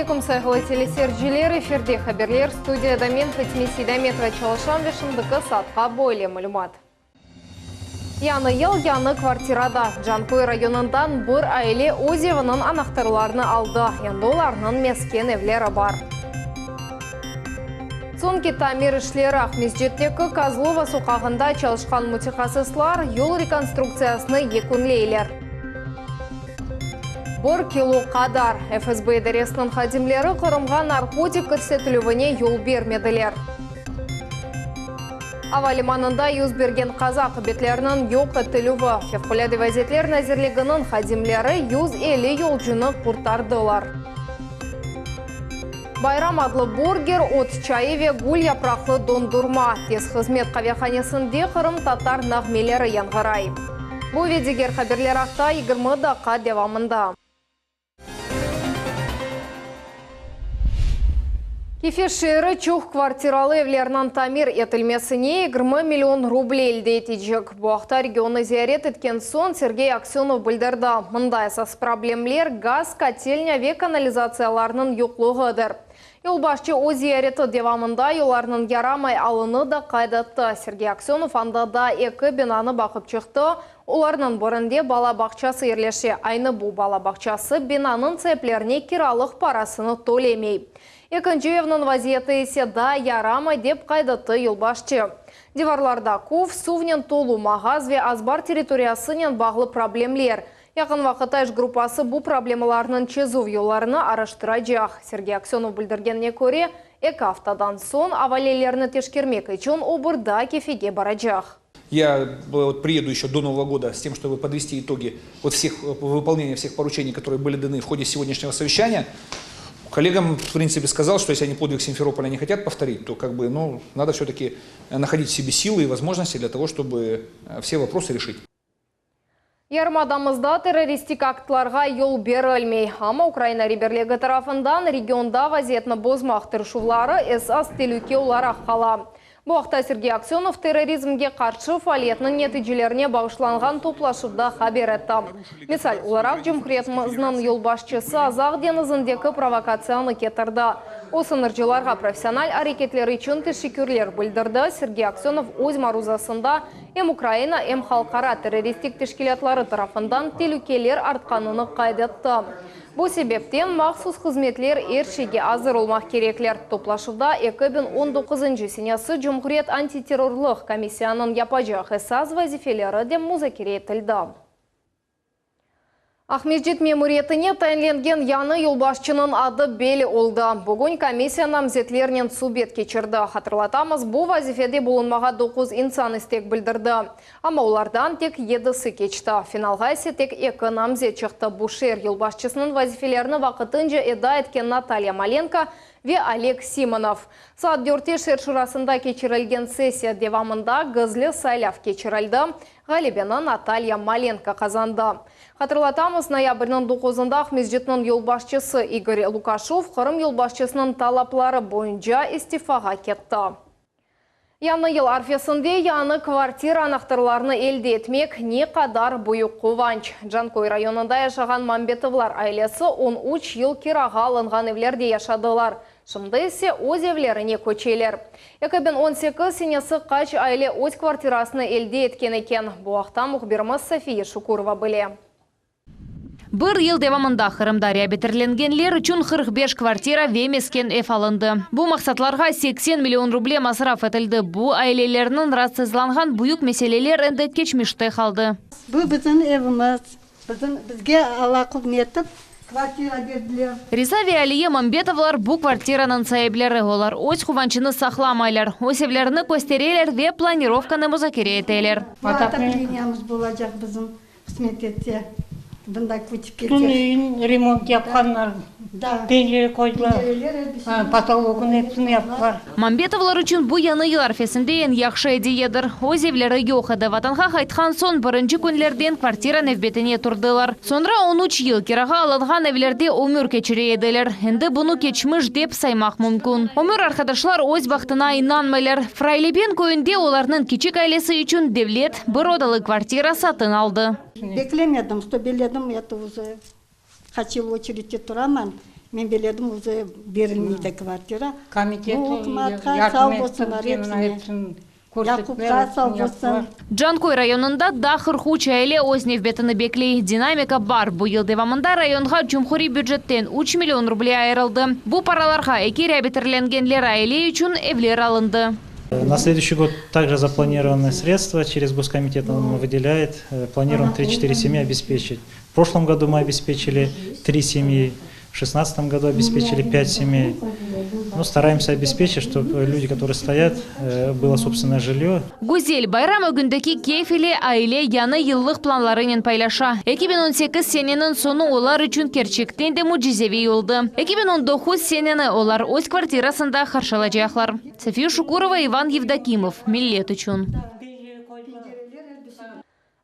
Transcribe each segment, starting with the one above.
aleykum, sayğılı teleseyirciler! Efirde haberler, studiyada men, Fatime Seydametova, çalışam ve şimdiki saatqa böyle malümat. Yañı yıl, yañı kvartirada. Canköy rayonından bir aile öz eviniñ anahtarlarını aldı. Endi olarnıñ mesken evleri bar. Soñki tamir işleri Aqmescitteki Kozlova soqağında çalışqan mütehassıslar yol rekonstruktsiyasını yekünleyler. Bir kilo qadar. FSB idaresiniñ hadimleri Qırımğa narkotik kirsetilüvine yol bermediler. Ava limanında yüz bergen qaza aqibetleriniñ yoq etilüvi, Fevqulâde vaziyetler nazirliginiñ hadimleri 150 yolcunı qurtardılar. Bayram adlı burger, ot çayı ve gül yapraqlı dondurma, tez hızmet qavehanesinde qırımtatar nağmeleri yañğıray. Bu ve diger haberler aqta 20 daqqa devamında. Kefe şeeri çoq kvartiralı evlerniñ tamir etilmesine 20 million ruble elde etecek. Bu aqta regionnı ziyaret etken soñ Sergey Aksönov bildirdi. Mında esas problemler gaz, kotelnâ ve kanalizatsiyalarnıñ yoqluğıdır. Yolbaşçı öz ziyareti devamında yollarnıñ yaramay alını da qayd etti. Sergey Aksönov anda daa eki binanı baqıp çıqtı, Olarnıñ birinde bala bağçası yerleşe. Aynı bu bala bağçası binanıñ saiplerine kiralıq parasını tölemey. Ekinci evniñ vaziyeti ise daa yaramay, dep qayd etti yolbaşçı. Divarlarda küf, suvnen tolu mağaz ve azbar territoriyasınen bağlı problemler. Yaqın vaqıtta iş gruppası bu problemalarnıñ çezüv yollarını araştıracaq. Sergey Aksönov bildirgenine köre, eki aftadan soñ avalelerni teşkermek içün o bir daa Kefege baracaq. Я вот приеду еще до Нового года с тем, чтобы подвести итоги вот всех, выполнения всех поручений, которые были даны в ходе сегодняшнего совещания. Коллегам, в принципе, сказал, что если они подвиг Симферополя не хотят повторить, то как бы, ну, надо все-таки находить в себе силы и возможности для того, чтобы все вопросы решить. Yarımadamızda terroristik aktlarğa yol berilmey, amma Ukraina reberligi tarafından regionda vaziyetni bozmaq tırışuvları esas telüke olaraq qala. Bu aqta Sergey Aksönov terrorizmge qarşı faaliyetniñ neticelerine bağışlanğan toplaşuvda haber etti. Misal olaraq, cumhuriyetimizniñ yolbaşçısı Azaq deñizindeki provokatsiyanı ketirdi. O, sıñırcılarğa professional areketleri içün teşekkürler bildirdi. Sergey Aksönov öz maruzasında Em Ukraina, em halqara terroristik teşkilâtları tarafından telükeler artqanını qayd etti. Bu sebepten mahsus hızmetler er şeyge azır olmaq kerekler. Toplaşuvda 2019 senesi Cumhuriyet antiterrorlıq komissiyanıñ yapacaq esas vazifeleri de muzakere etildi. Aqmescit memuriyetine tayinlengen yañı yolbaşçınıñ adı belli oldı. Bugün komissiya namzetlernen subet keçirdi. Hatırlatamız, bu vazifede bulunmağa doquz insan istek bildirdi. Amma olardan tek yedisi keçti. Finalğa ise tek eki namzet çıqtı, bu şeer yolbaşçısınıñ vazifelerini vaqtınca eda etken Natalya Malenko ve Oleg Simonov. Saat dörtte şeer şurasında keçirilgen sessiya devamında gizli saylav keçirildi. Ğalebeni Natalya Malenko qazandı. Hatırlatamız, noyabrniñ doquzında Aqmescitniñ yolbaşçısı İgor Lukaşev Qırım yolbaşçısınıñ talapları boyunca istifağa ketti. Yañı yıl arfesinde yañı kvartira anahtarlarını elde etmek ne qadar büyük quvanç! Canköy rayonında yaşağan Mambetovlar ailesi on üç yıl kirağa alınğan evlerde yaşadılar. Şimdi ise öz evlerine köçeler. 2018 senesi qaç aile öz kvartirasını elde etken eken? Bu aqta mühbirimiz Safiye Şukurova bile. Bir yıl devamında Qırımda reabilitirlengenler içün 45 kvartira ve mesken ev alındı. Bu maqsatlarğa 80 million ruble masraf etildi. Bu ailelerniñ raatsızlanğan büyük meseleler endi keçmişte qaldı. Bu bizim evimiz. Bizim, bizge Alla quvmetip kvartira berdiler. Riza ve Aliye Mambetovlar bu kvartiranıñ saipleri. Olar öz quvançını saqlamaylar, öz evlerini köstereler ve planirovkanı muzakere eteler. Bu otopleniyamız bolacaq bizim, qısmet etse, bunda köçip Tün ketsek. üyün remont yapqanlar, Da. pencere qoydılar, Pencereler elbise. Potologını epsini yaptılar. Mambetovlar içün bu yañı yıl arfesinde eñ yahşı ediyedir. Öz evleri yoq edi. Vatanğa qaytqan soñ birinci künlerden kvartira nevbetine turdılar. Soñra on üç yıl kirağa alınğan evlerde ömür keçire ediler. Endi bunı keçmiş dep saymaq mümkün. Ömür arqadaşlar öz bahtına inanmaylar. Frayleben köyünde olarnıñ kiçik ailesi içün devlet bir odalı kvartira satın aldı. Beklemedim, что belledim, это уже qaç yıl oçeredte turaman. Men beledim, uje berilmeydi kvartira. Komitet Bu ükümatqa yardım sağ etti, bolsunlar bizge mına epsine. epsini körsettiler, Yaqubqa epsini sağ bolsun. yaptılar. Canköy rayonında daa 43 aile öz nevbetini bekley. Dinamika bar. Bu yıl devamında rayonğa cumhuriy bücetten üç million ruble ayırıldı. Bu paralarğa eki reabilitirlengenler aile içün evler alındı. На следующий год также запланированы средства, через Госкомитет он выделяет, планируем три-четыре семьи обеспечить. В прошлом году мы обеспечили три семьи, в шестнадцатом году обеспечили пять семей. Ну, стараемся обеспечить, чтобы люди, которые стоят, было собственное жилье. Güzel bayram ögündeki keyf ile aile yañı yıllıq planlarınen paylaşa. 2018 seneniñ soñu olar içün kerçekten de mücizeviy oldı. 2019 seneni olar öz kvartirasında qarşılaycaqlar. Safiye Şukurova, İvan Yevdokimov, Millet içün.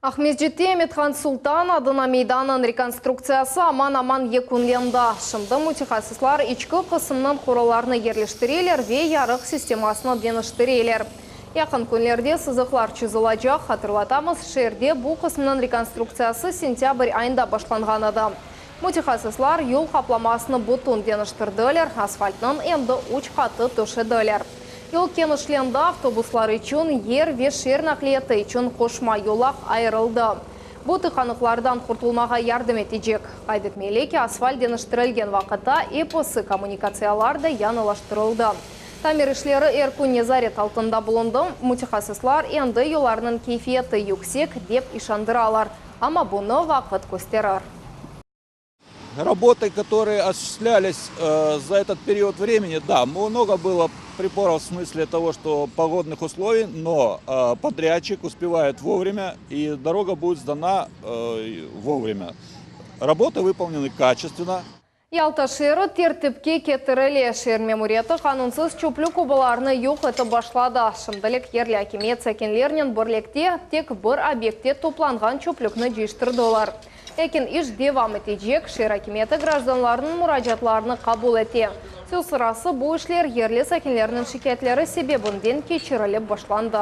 Aqmescitte Amethan Sultan adına meydannıñ rekonstruktsiyası aman-aman yekünlendi. Şimdi mütehassıslar içki qısımnıñ qorularını yerleştireler ve yarıq sistemasını deñiştireler. Yaqın künlerde sızıqlar çızılacaq. Hatırlatamız, şeerde bu qısımnıñ rekonstruktsiyası sentâbr ayında başlanğan edi. Mütehassıslar yol qaplamasını bütün deñiştirdiler, asfaltnıñ endi üç qatı töşediler. Yol kenişlendi, avtobuslar içün yer ve şeer naqliyatı içün qoşma yolaq ayırıldı. Bu tıqanıqlardan qurtulmağa yardım etecek. Qayd etmeli ki, asfalt deñiştirilgen vaqıtta episi kommunikatsiyalar da yañılaştırıldı. Tamir işleri er kün nezaret altında bulundı. Mütehassıslar endi yollarnıñ keyfiyeti yüksek, dep işandıralar. Amma bunı vaqıt kösterir. Работы, которые осуществлялись за этот период времени, да, много было припоров в смысле того, что погодных условий, но подрядчик успевает вовремя, и дорога будет сдана вовремя. Работы выполнены качественно. Yalta şeeri tertipke ketirile. Şeer memuriyeti qanunsız çöplük obalarını yoq etip başladı. Şimdilik yerli akimiyet sakinlernen birlikte tek bir obyektte toplanğan çöplükni cıyıştırdılar. Lâkin iş devam etecek, şeer akimiyeti grajdanlarnıñ muracaatlarını qabul ete. Söz sırası, bu işler yerli sakinlerniñ şikâyetleri sebebinden keçirilip başlandı.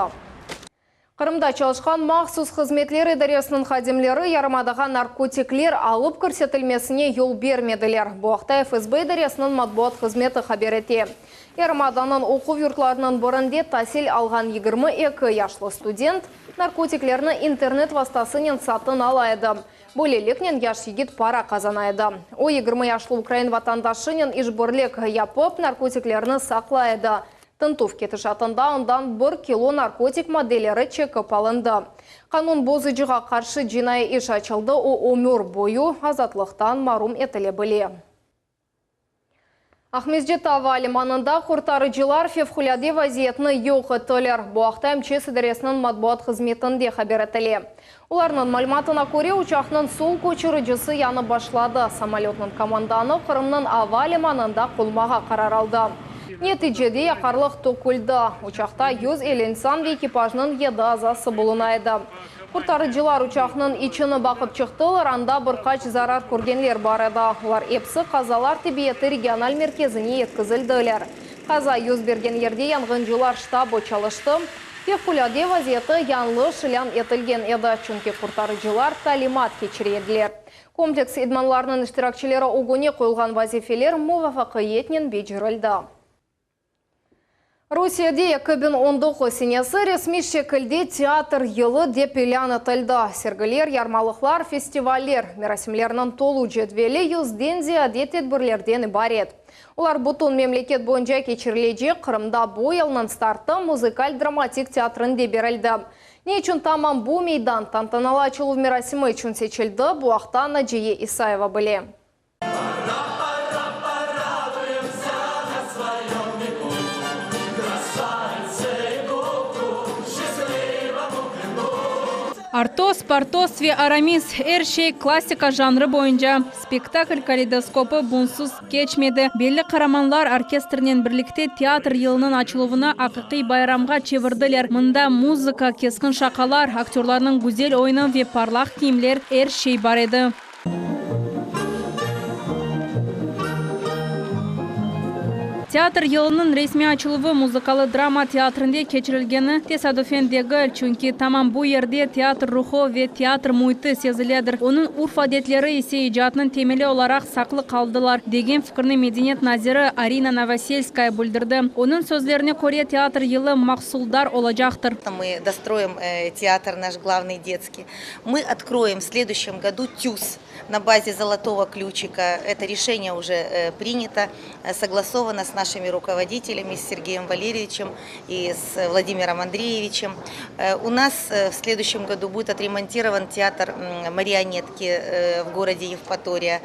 Qırımda çalışqan mahsus hızmetler idaresiniñ hadimleri yarımadağa narkotikler alıp kirsetilmesine yol bermediler. Bu aqta FSB idaresiniñ matbuat hızmeti haber ete. Yarımadanıñ oquv yurtlarınıñ birinde tasil alğan 22 yaşlı student narkotiklerni internet vastasınen satın ala edi. Böyleliknen yaş yigit para qazana edi. O, 20 yaşlı ukrain vatandaşınen işbirlik yapıp, narkotiklerni saqlay edi. Tintüv ketişatında ondan bir kilo narkotik maddeleri çekip alındı. Qanun bozucığa qarşı cinaiy iş açıldı, o, ömür boyu azatlıqtan marum etile bile. Aqmescit ava limanında qurtarıcılar fevqulâde vaziyetni yoq ettiler. Bu aqta MÇS idaresiniñ matbuat hızmetinde haber etile. Olarnıñ malümatına köre, uçaqnıñ sol köçüricisi yanıp başladı. Samolötnıñ komandanı Qırımnıñ ava limanında qonmağa qarar aldı. Neticede yaqarlıq töküldi. Uçaqta 150 insan ve ekipajnıñ yedi azası buluna edi. Qurtarıcılar uçaqnıñ içini baqıp çıqtılar, anda bir qaç zarar körgenler bar edi. Olar episi Qazalar tibbiyeti regional merkezine yetkizildiler. Qaza yüz bergen yerde yanğıncılar ştabı çalıştı. Fevqulâde vaziyeti yañlış ilân etilgen edi, çünki qurtarıcılar talimat keçire ediler. Kompleks idmanlarnıñ iştirakçileri ögüne qoyulğan vazifeler muvafaqiyetnen becerildi. Rusiyede 2019 senesi resmiy şekilde Teatr yılı dep ilân etildi. Sergiler, yarmalıqlar, festivaller, merasimlerniñ tolu cedveli yüzden ziyade tedbirlerden ibaret. Olar bütün memleket boyunca keçirilecek. Qırımda bu yılnıñ startı Muzıkal-dramatik teatrinde berildi. Ne içün tamam bu meydan tantanalı açıluv merasimi içün seçildi, bu aqta Naciye İsayeva bile. Artos, Partos ve Aramis, er şey klassika janrı boyunca. Spektakl kaleydoskopı bunsız keçmedi. Belli qaramanlar orkestrnen birlikte teatr yılınıñ açıluvını aqiqiy bayramğa çevirdiler. Mında muzıka, keskin şaqalar, aktörlarnıñ güzel oyunı ve parlaq kiyimler, er şey bar edi. Teatr yılınıñ resmiy açıluvı muzıkalı drama teatrinde keçirilgeni tesadüfen degil, çünki tamam bu yerde teatr ruhu ve teatr müiti seziledir, onıñ urf-adetleri ise icatnıñ temeli olaraq saqlı qaldılar, degen fikirni medeniyet naziri Arina Novoselskaya bildirdi. Onıñ sözlerine köre, teatr yılı mahsuldar olacaqtır. Мы достроим театр наш главный детский. Мы откроем в следующем году ТЮЗ на базе «Золотого ключика». Это решение уже принято, согласовано с нашими руководителями, с Сергеем Валерьевичем и с Владимиром Андреевичем. У нас в следующем году будет отремонтирован театр марионетки в городе Евпатория.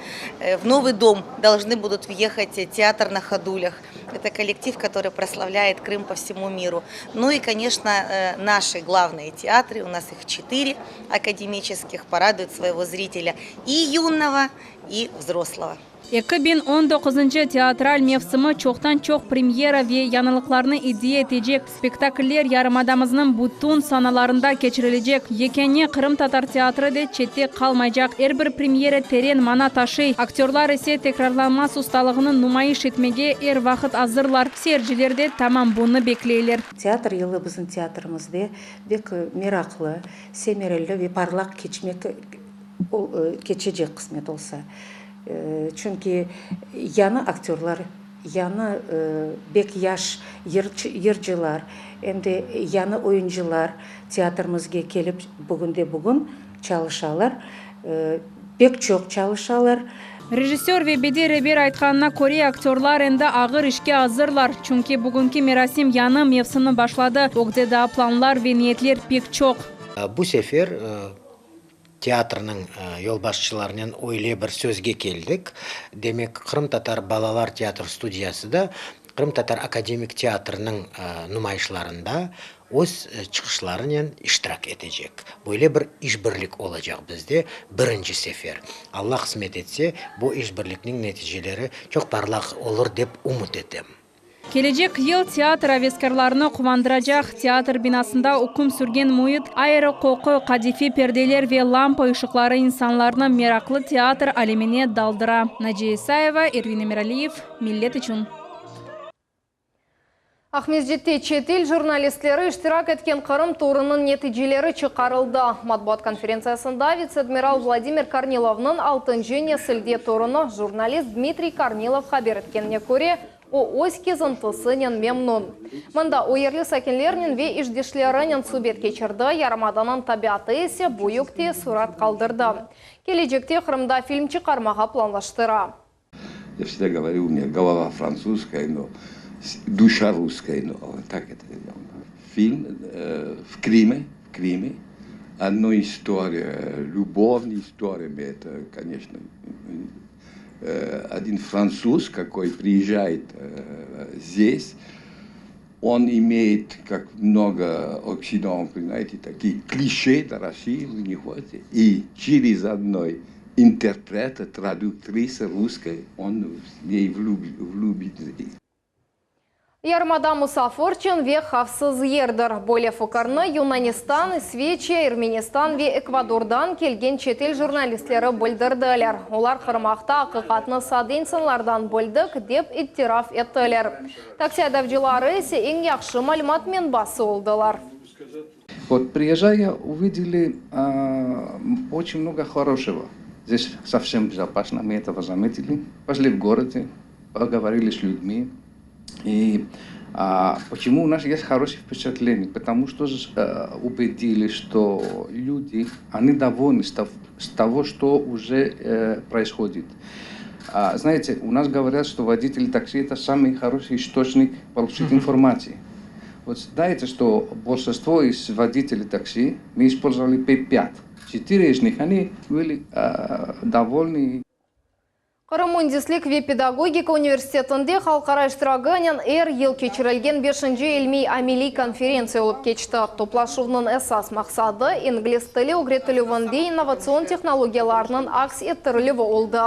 В новый дом должны будут въехать театр на ходулях. Это коллектив, который прославляет Крым по всему миру. Ну и, конечно, наши главные театры, у нас их четыре академических, порадуют своего зрителя и юного, и взрослого. 2019 teatral mevsimi çoqtan-çoq premyera ve yañılıqlarnı ediye etecek. Spektakller yarımadamıznıñ bütün sanalarında keçirilecek. Yekâne qırımtatar teatri de çette qalmaycaq. Er bir premyera teren mana taşıy. Aktörlar ise tekrarlanmaz ustalığını numayış etmege er vaqıt azırlar. Seyirciler de tamam bunı bekleyler. Teatr yılı bizim teatrimizde pek meraqlı, semereli ve parlaq keçmek keçecek qısmet olsa. Çünki yañı aktörlar, yañı pek yaş yırcılar, em de yañı oyuncılar teatrimizge kelip bugünde-bugün çalışalar, pek çoq çalışalar. Rejissör ve bediy reber aytqanına köre, aktörlar endi ağır işke azırlar, çünki bugünki merasim yañı mevsimni başladı, ögde daa planlar ve niyetler pek çoq. Bu sefer teatrniñ yolbaşçılarınen öyle bir sözge keldik, demek, Qırımtatar balalar teatr studiyası da Qırımtatar akademik teatriniñ numayışlarında öz çıqışlarınen iştirak etecek. Böyle bir işbirlik olacaq bizde birinci sefer. Alla qısmet etse, bu işbirlikniñ neticeleri çoq parlaq olur dep ümüt etem. Kelecek yıl teatr aveskârlarını quvandıracaq. Teatr binasında üküm sürgen müit, ayrı qoqu, qadife perdeler ve lampa ışıqları insanlarnı meraqlı teatr alemine daldıra. Naciye İsayeva, Ervin Emiraliyev, Millet içün. Aqmescitte çetel jurnalistleri iştirak etken Qırım turunıñ neticeleri çıqarıldı. Matbuat konferentsiyasında vitse-admiral Vladimir Kornilovnıñ altıncı nesilde torunı, jurnalist Dmitriy Kornilov haber etkenine köre, o öz kezintisinen memnun. Mında o yerli sakinlernen ve işdeşlerinen subet keçirdi, yarımadanıñ tabiatı ise büyük teessurat qaldırdı. Kelecekte Qırımda film çıqarmağa planlaştıra. Я всегда говорю, у меня голова французская, но душа русская. Но так это фильм в Крыме, в Крыме. Одна история, любовная история, это, конечно, один француз, какой приезжает здесь, он имеет, как много Occident, понимаете, такие клише до России у него, и через одной интерпрета, traductrice русской, он в ней влюбится. Yarımada musafir içün ve havfsız yerdir. Böyle fikirni Yunanistan, İsveçiya, Ermenistan ve Ekvadordan kelgen çetel jurnalistleri bildirdiler. Olar Qırım aqta aqiqatnı sade insanlardan bildik, dep itiraf ettiler. Taksi aydavcıları ise eñ yahşı malümat menbası oldılar. Вот приезжая, увидели очень много хорошего. Здесь совсем безопасно, мы этого заметили. Пошли в городе, поговорили с людьми. И почему у нас есть хорошее впечатление? Потому что убедились, что люди, они довольны с того, что уже происходит. Знаете, у нас говорят, что водители такси это самый хороший источник получить информации. Вот знаете, что большинство из водителей такси мы использовали P5. Четыре из них, они были довольны. Qırım müendislik ve pedagogika universitetinde halqara iştiraginen er yıl keçirilgen 5. ilmiy ameliy konferentsiya olıp keçti. Toplaşuvnıñ esas maqsadı ingliz tili ögretilüvinde innovatsion tehnologiyalarnıñ aks ettirilüvi oldı.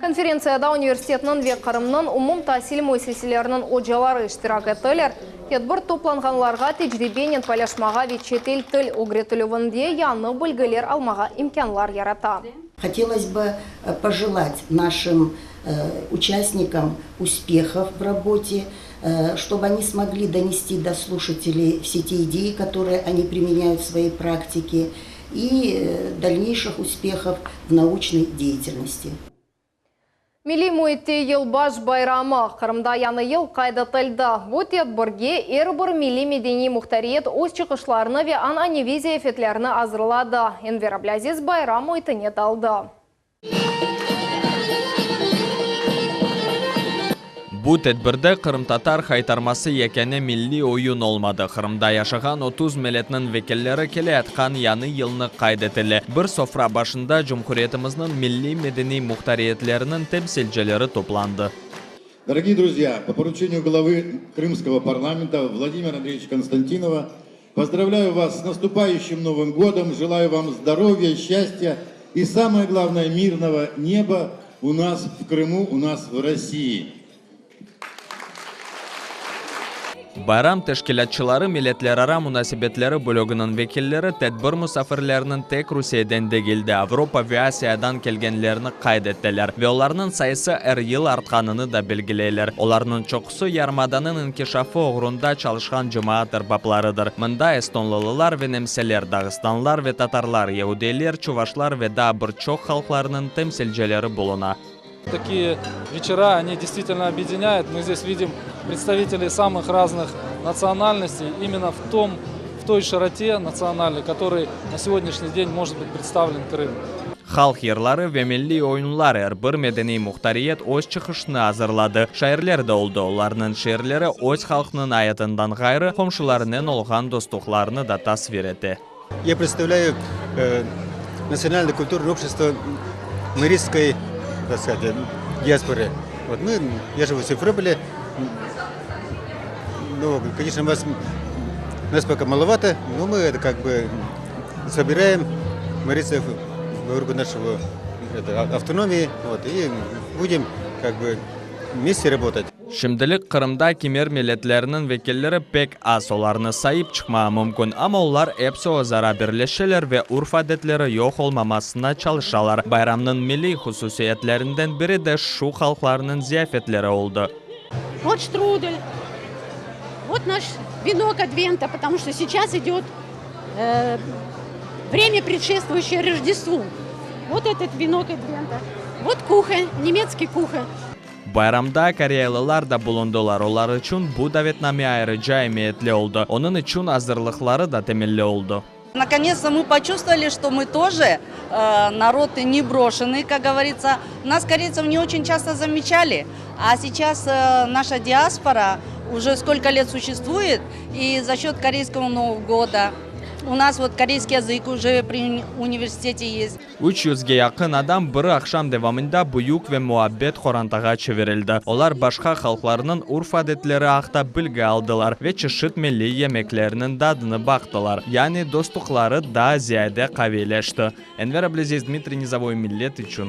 Konferentsiyada universitetniñ ve Qırımnıñ umum tasil müessiseleriniñ ocaları iştirak ettiler. Tedbir toplanğanlarğa tecribenen paylaşmağa ve çetel til ögretilüvinde yañı bilgiler almağa imkânlar yarata. Hotelos бы пожелать нашим участникам успехов в работе, чтобы они смогли донести до слушателей все те идеи, которые они применяют в своей практике, и дальнейших успехов в научной деятельности. Milliy müitte Yılbaş bayramı, Qırımda Yañı yıl qayd etildi. Bu tedbirge er bir milliy-medeniy muhtariyet öz çıqışlarını ve ananeviy ziyafetlerini azırladı. Enver Ablâziz bayram müitine daldı. Bu tedbirde qırımtatar haytarması yekâne milliy oyun olmadı. Qırımda yaşağan 30 milletniñ vekilleri keleyatqan Yañı yılnı qayd etile. Bir sofra başında cumhuriyetimizniñ milliy-medeniy muhtariyetleriniñ temsilcileri toplandı. Дорогие друзья, по поручению главы Крымского парламента Владимира Андреевича Константинова поздравляю вас с наступающим Новым годом, желаю вам здоровья, счастья и, самое главное, мирного неба у нас в Крыму, у нас в России. Bayram teşkilâtçıları milletlerara munasebetleri bölüginiñ vekilleri tedbir musafirleriniñ tek Rusiyeden degil de, Avropa ve Asiyadan kelgenlerini qayd ettiler ve olarnıñ sayısı er yıl artqanını da belgileyler. Olarnıñ çoqusı yarımadanıñ inkişafı oğrunda çalışqan cemaat erbaplarıdır. Mında estonlılılar ve nemseler, dağıstanlar ve tatarlar, yeudeyler, çuvaşlar ve daa bir çoq halqlarnıñ temsilcileri buluna. Такие вечера, они действительно объединяют. Мы здесь видим представителей самых разных национальностей именно в том, в той широте национальной, которой на сегодняшний день может быть представлен Крым. Halq yırları ve milliy oyunlar, er bir medeniy muhtariyet öz çıqışını azırladı. Şairler de oldı, olarnıñ şiirleri öz halqnıñ ayatından ğayrı, qomşularınen olğan dostluqlarını da tasvir ete. Я представляю национально-культурное общество Марийской, так сказать, диаспоры. Вот мы, я живу в Симферополе, ну, конечно, вас, нас пока маловато, но мы это как бы собираем марийцев вокруг нашего это, автономии, вот, и будем как бы вместе работать. Şimdilik Qırımda kimer milletlerniñ vekilleri pek az, olarnı sayıp çıqmağa mümkün, amma olar epsi özara birleşeler ve urf-adetleri yoq olmamasına çalışalar. Bayramnıñ milliy hususiyetlerinden biri de şu halqlarnıñ ziyafetleri oldı. Vot ştrudel, vot naş venok adventa, potomu çto seyças idet vremya, predşestvuyuşçeye Rojdestvu. Vot etot venok adventa, vot kuhen, nemetskiy kuhen. Bayramda koreyalılar da bulundılar, olar içün bu davetname ayrıca emiyetli oldı, onıñ içün azırlıqları da temelli oldı. Nakonets-to mı poçuvstvovali, çto mı tože narod ne broşennıy, kak govoritsya. Nas, koreytsev, ne oçen çasto zameçali, a seyças naşa diaspora uje skolko let suşestvuet, i za şet koreyskogo Novogo goda u nas vot koreyskiy yazık uje pri universitete est. Üç yüzge yaqın adam bir aqşam devamında büyük ve muabbet qorantağa çevirildi. Olar başqa halqlarnıñ urf-adetleri aqta bilgi aldılar ve çeşit milliy yemeklerniñ dadını baqtılar. Yani dostluqları daa ziyade qaviyleşti. Enver Ablâziz, Dmitriy Nizovoy, Millet içün.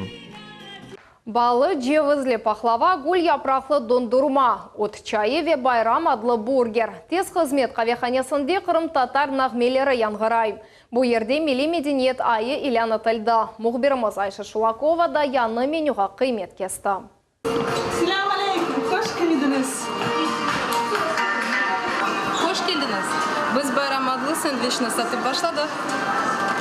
Ballı cevizli pahlava, gül yapraqlı dondurma, ot çayı ve Bayram adlı burger. Tez hızmet qavehanesinde qırımtatar nağmeleri yañğıray. Bu yerde Milliy medeniyet ayı ilân etildi. Mühbirimiz Ayşe Şulakova da yañı menüğa qıymet kesti. Selâm aleyküm, hoş keldiñiz! Hoş keldiñiz! Biz Bayram adlı sendviçni satıp başladıq.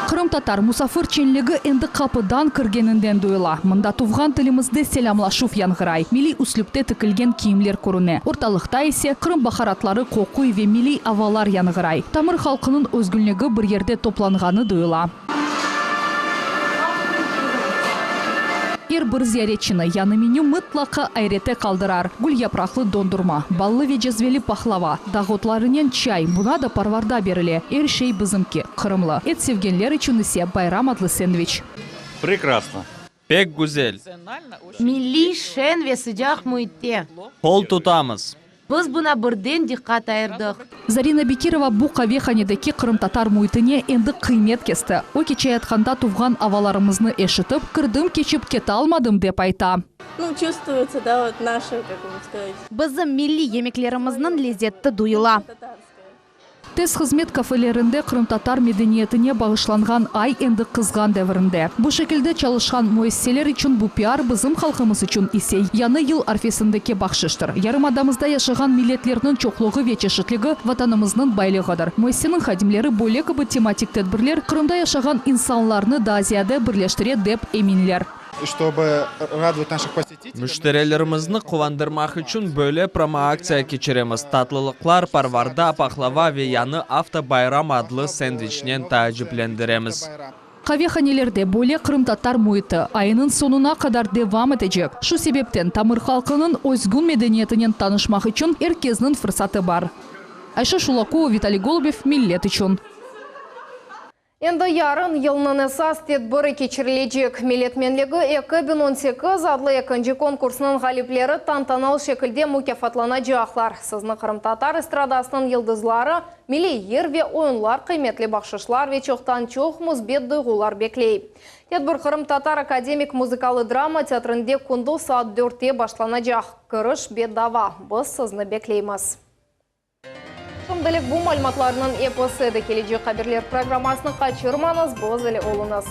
Qırımtatar musafirçenligi endi qapıdan kirgeninden duyula. Mında tuvğan tilimizde selâmlaşuv yañğıray, milliy üslüpte tikilgen kiyimler körüne. Ortalıqta ise Qırım baharatları qoquy ve milliy avalar yañğıray. Tamır halqınıñ özgünligi bir yerde toplanğanı duyula. Er bir ziyaretçini yañı menü mıtlaqa ayrette qaldırar, gül yapraqlı dondurma, ballı ve cezveli pahlava, dağ otlarınen çay, buña da parvarda berile, er şey bizimki, qırımlı. Et sevgenler içün ise Bayram adlı sendviç. Prekrasno. Pek güzel. Milliy, şeñ ve sıcaq müitte. Qol tutamız. Biz buña birden diqqat ayırdıq. Zarina Bekirova bu qavehanedeki qırımtatar müitine endi qıymet kesti. O, keçeyatqanda tuvğan avalarımıznı eşitip, kirdim keçip ketalmadım, dep ayta. Bizim milliy yemeklerimizniñ lezeti duyula. Tez hızmet kafelerinde qırımtatar medeniyetine bağışlanğan ay endi qızğan devirinde. Bu şekilde çalışqan müessiseler içün bu piar, bizim halqımız içün ise Yañı yıl arfesindeki bahşıştır. Yarımadamızda yaşağan milletlerniñ çoqluğı ve çeşitligi Vatanımıznıñ baylığıdır. Müessiseniñ hadimleri böyle kibi tematik tedbirler Qırımda yaşağan insanlarnı daa ziyade birleştire dep eminler. Ştobu radovat naşih posetiteley. Müşterilerimizni quvandırmaq içün böyle promoaktsiya keçiremiz, tatlılıqlar, parvarda, paqlava ve yañı Avtobayram adlı sendviçnen taaciplendiremiz. Qavehanelerde böyle qırımtatar müiti ayınıñ soñuna qadar devam etecek. Şu sebepten tamır halqınıñ özgün medeniyetinen tanışmaq içün er kesniñ fırsatı bar. Ayşe Şulakova, Vitaliy Golubev, Millet içün. Endi yarın yılnıñ esas tedbiri keçirilecek. Millet menligi 2018 adlı ekinci konkursnıñ ğalipleri tantanalı şekilde mukâfatlanacaqlar. Sizni qırımtatar estradasınıñ yıldızları, milliy yır ve oyunlar, qıymetli bahşışlar ve çoqtan-çoq müsbet duyğular bekley. Tedbir Qırımtatar akademik muzıkalı-drama teatrinde kündüz saat dörtte başlanacaq. Kiriş bedava. Biz sizni bekleymiz. Şimdilik bu malümatlarnıñ episi edi. Kelecek haberler programmasını qaçırmañız, biz ile oluñız.